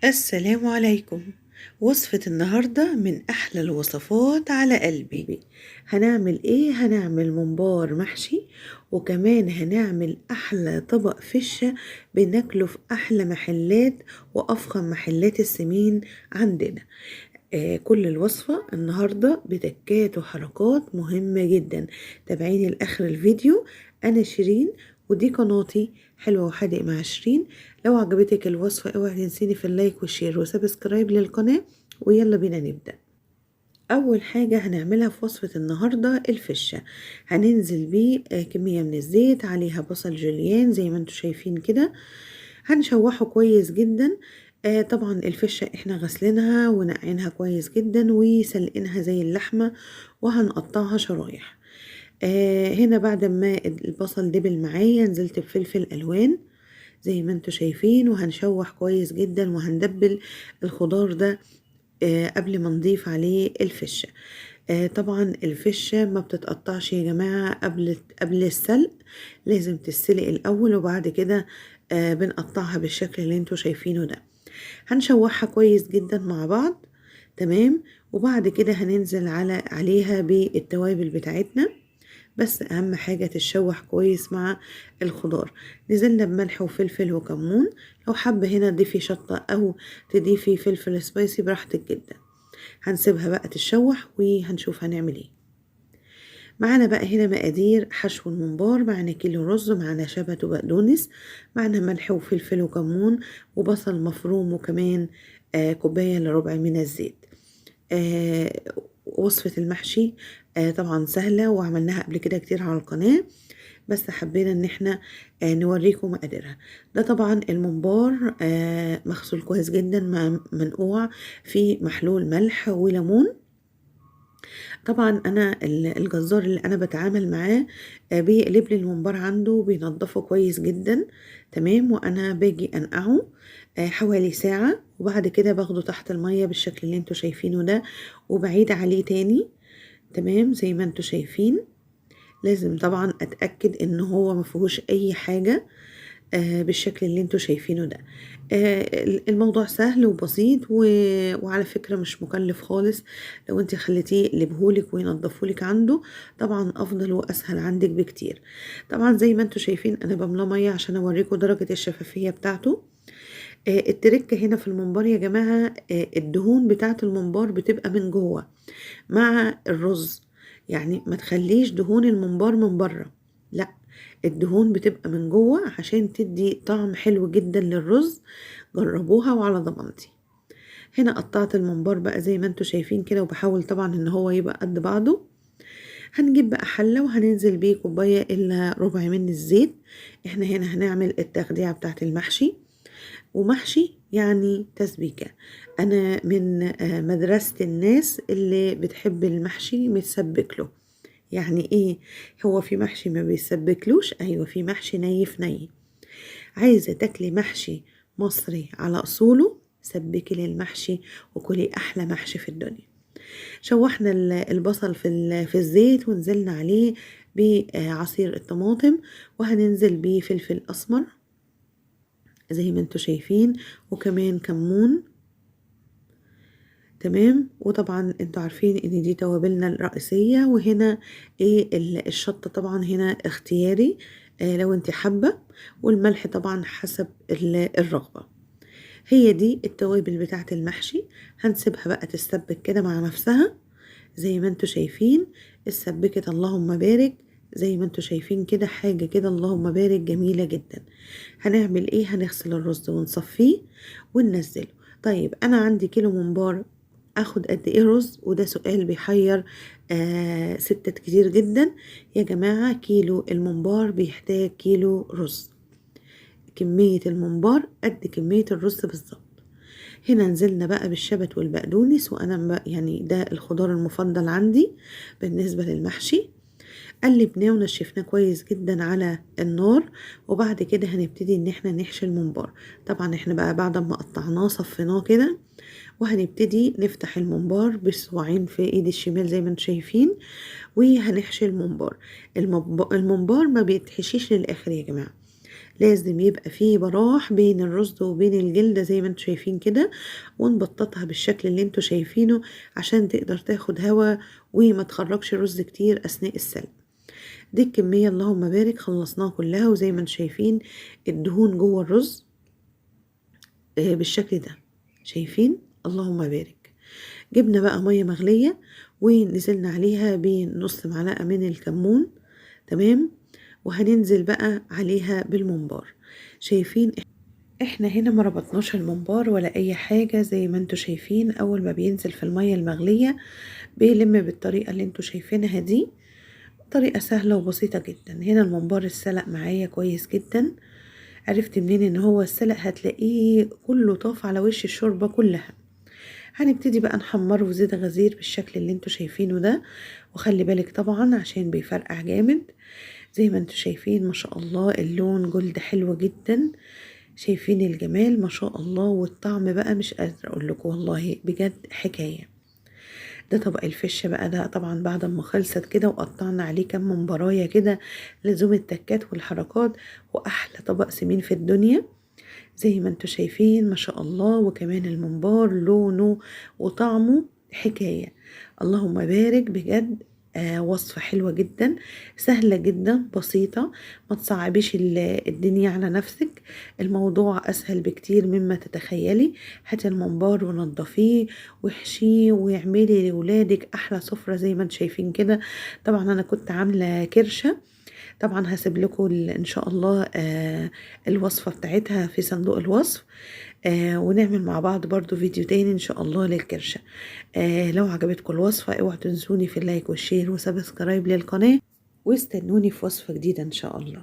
السلام عليكم. وصفة النهاردة من أحلى الوصفات على قلبي. هنعمل إيه؟ هنعمل ممبار محشي، وكمان هنعمل أحلى طبق فشة بناكله في أحلى محلات وأفخم محلات السمين عندنا. كل الوصفة النهاردة بتكات وحركات مهمة جدا، تابعيني لآخر الفيديو. أنا شيرين ودي قناتي حلوة وحادق مع شيرين. لو عجبتك الوصفة اوعي تنسيني في ال like وال share و subscribe للقناة، ويلا بينا نبدأ. أول حاجة هنعملها في وصفة النهاردة الفشة. هننزل بيه كمية من الزيت عليها بصل جوليان زي ما انتم شايفين كده، هنشوحه كويس جدا. طبعا الفشة احنا غسلينها ونقعينها كويس جدا وسلقينها زي اللحمة، وهنقطعها شرايح. هنا بعد ما البصل دبل معايا نزلت بفلفل الوان زي ما انتم شايفين، وهنشوح كويس جدا وهندبل الخضار ده قبل ما نضيف عليه الفشة. طبعا الفشة ما بتتقطعش يا جماعة قبل السلق، لازم تتسلق الاول وبعد كده بنقطعها بالشكل اللي انتم شايفينه ده. هنشوحها كويس جدا مع بعض، تمام. وبعد كده هننزل عليها بالتوابل بتاعتنا، بس اهم حاجة تتشوح كويس مع الخضار. نزلنا بملح وفلفل وكمون، لو حابة هنا تضيفي شطة او تضيفي فلفل سبايسي براحتك جدا. هنسيبها بقى تتشوح وهنشوف هنعمل ايه. معانا بقى هنا مقادير حشو الممبار. معانا كيلو رز، معانا شبت وبقدونس، معانا ملح وفلفل وكمون وبصل مفروم، وكمان كوباية الا ربع من الزيت. وصفة المحشي طبعا سهلة وعملناها قبل كده كتير على القناة، بس حبينا ان احنا نوريكم مقاديرها. ده طبعا الممبار مغسول كويس جدا، منقوع في محلول ملح وليمون. طبعا انا الجزار اللي انا بتعامل معاه بيقلب لي الممبار عنده، بينضفه كويس جدا، تمام. وانا باجي انقعه حوالي ساعة، وبعد كده باخده تحت المية بالشكل اللي انتوا شايفينه ده، وبعيد عليه تاني، تمام زي ما انتوا شايفين. لازم طبعا اتأكد ان هو ما فيهوش اي حاجة بالشكل اللي انتوا شايفينه ده. الموضوع سهل وبسيط وعلى فكرة مش مكلف خالص. لو انت خليتيه يقلبهولك وينضفهولك عنده طبعا افضل واسهل عندك بكتير. طبعا زي ما انتوا شايفين انا بملاه مية عشان اوريكم درجة الشفافية بتاعته. التركة هنا في الممبار يا جماعة، الدهون بتاعة الممبار بتبقى من جوه مع الرز، يعني ما تخليش دهون الممبار من بره، لا الدهون بتبقى من جوه عشان تدي طعم حلو جدا للرز. جربوها وعلى ضمانتي. هنا قطعت الممبار بقى زي ما انتوا شايفين كده، وبحاول طبعا ان هو يبقى قد بعضه. هنجيب بقى حلة وهننزل بيه كوباية الا ربع من الزيت. احنا هنا هنعمل التخديعة بتاعت المحشي، ومحشي يعني تسبيكة. انا من مدرسة الناس اللي بتحب المحشي متسبك له. يعني ايه؟ هو في محشي ما بيسبكلوش؟ ايوه، في محشي ني في ني. عايزة تاكلي محشي مصري على اصوله، سبكي للمحشي وكلي احلى محشي في الدنيا. شوحنا البصل في الزيت ونزلنا عليه بعصير الطماطم، وهننزل بيه فلفل اسمر زي ما انتوا شايفين، وكمان كمون، تمام. وطبعا انتوا عارفين ان دي توابلنا الرئيسية. وهنا ايه الشطة طبعا هنا اختياري، لو انت حابة، والملح طبعا حسب الرغبة. هي دي التوابل بتاعت المحشي. هنسيبها بقى تتسبك كده مع نفسها زي ما انتوا شايفين. اتسبكت اللهم بارك، زي ما انتوا شايفين كده، حاجة كده اللهم بارك جميلة جدا. هنعمل ايه؟ هنغسل الرز ونصفيه وننزله. طيب انا عندي كيلو ممبار، اخد قد ايه رز؟ وده سؤال بيحير ستات كتير جدا يا جماعة. كيلو الممبار بيحتاج كيلو رز، كمية الممبار قد كمية الرز بالظبط. هنا نزلنا بقى بالشبت والبقدونس، وانا يعني ده الخضار المفضل عندي بالنسبة للمحشي. قلبناه ونشفناه كويس جدا على النار، وبعد كده هنبتدي ان احنا نحشي الممبار. طبعا احنا بقى بعد ما قطعناه صفيناه كده، وهنبتدي نفتح الممبار بصباعين في ايد الشمال زي ما انتم شايفين، وهنحشي الممبار. الممبار ما بيتحشيش للاخر يا جماعة، لازم يبقى فيه براح بين الرز وبين الجلدة زي ما انتوا شايفين كده، ونبططها بالشكل اللي انتوا شايفينه عشان تقدر تاخد هوا وما تخرجش الرز كتير اثناء السلق. دي الكمية اللهم بارك خلصناها كلها، وزي ما انتوا شايفين الدهون جوه الرز بالشكل ده، شايفين اللهم بارك. جبنا بقى مية مغلية ونزلنا عليها بنص معلقة من الكمون، تمام، وهننزل بقى عليها بالممبار. شايفين احنا هنا ما ربطناش الممبار ولا اي حاجة، زي ما انتوا شايفين اول ما بينزل في المية المغلية بيلم بالطريقة اللي انتوا شايفينها دي، طريقة سهلة وبسيطة جدا. هنا الممبار اتسلق معايا كويس جدا. عرفت منين ان هو اتسلق؟ هتلاقيه كله طاف على وش الشوربة كلها. هنبتدي بقى نحمره في زيت غزير بالشكل اللي انتوا شايفينه ده، وخلي بالك طبعا عشان بيفرقع جامد. زي ما انتوا شايفين ما شاء الله اللون gold حلو جدا، شايفين الجمال ما شاء الله، والطعم بقى مش قادرة اقول لكم والله بجد حكاية. ده طبق الفشة بقى، ده طبعا بعد ما خلصت كده وقطعنا عليه كام ممبراية كده لزوم التكات والحركات، واحلى طبق سمين في الدنيا زي ما انتوا شايفين ما شاء الله. وكمان الممبار لونه وطعمه حكاية، اللهم بارك بجد. وصفة حلوة جدا، سهلة جدا، بسيطة، ما تصعبيش الدنيا على نفسك، الموضوع أسهل بكتير مما تتخيلي. هاتي الممبار ونضفيه واحشيه واعملي لولادك أحلى سفرة زي ما انتوا شايفين كده. طبعا أنا كنت عاملة كرشة، طبعا هسيب لكم إن شاء الله الوصفة بتاعتها في صندوق الوصف، ونعمل مع بعض برضو فيديو تاني إن شاء الله للكرشة. لو عجبتكم الوصفة اوعوا تنسوني في ال like وال share و subscribe للقناة، واستنوني في وصفة جديدة إن شاء الله.